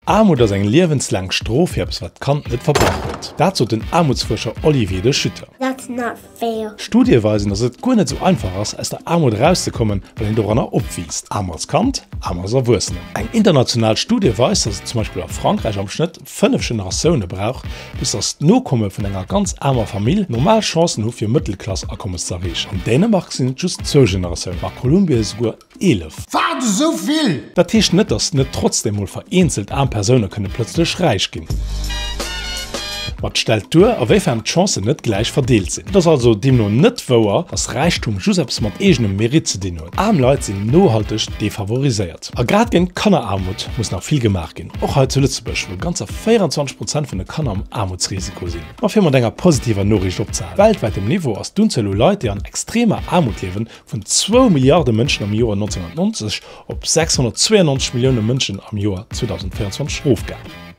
Aarmut ass eng liewenslaang Strof fir eppes wat d'Kand net verbrach huet. Dat sot den Aarmutsfuerscher Olivier de Schutter. That's not fair. Studie weisen, datt et guer net esou einfach ass, aus der Aarmut erauszekommen, wann een doranner opwiisst. Aarm als Kand, aarm als Erwuessenen. Eng international Studie weist, datt et zum Beispill a Frankräich am Schnëtt 5 Generatioune brauch, bis datt d'Nokomme vun enger ganz aarmer Famill normal Chancen hu fir Mëttelklass-Akommes z'erreechen. An Dänemark sinn et just zwou Generatiounen, a Kolumbie esouguer 11. Wat, esou vill? Dat heescht net, datt net trotzdeem mol vereenzelt aarm Persoune kënne plëtzlech räich ginn. Ma et stellt duer, a wéifern d'Chancen net gläich verdeelt sinn. Et ass also deemno net wouer, datt Räichtum just eppes mat eegenem Meritt ze dinn huet. Aarm Leit sinn nohalteg defavoriséiert. A grad géint Kanneraarmut muss nach vill gemaach ginn, och hei zu Lëtzebuerg, wou ganzer 24 Prozent vun de Kanner am Aarmutsrisiko sinn. Ma fir mat enger positiver Noriicht opzehalen, Weltwäitem Niveau ass d'Unzuel u Leit, déi an extremer Aarmut liewen, Vun zwou Milliarde Mënschen am Joer 1990 op 692 Millioune Mënschen am Joer 2024 erofgaangen.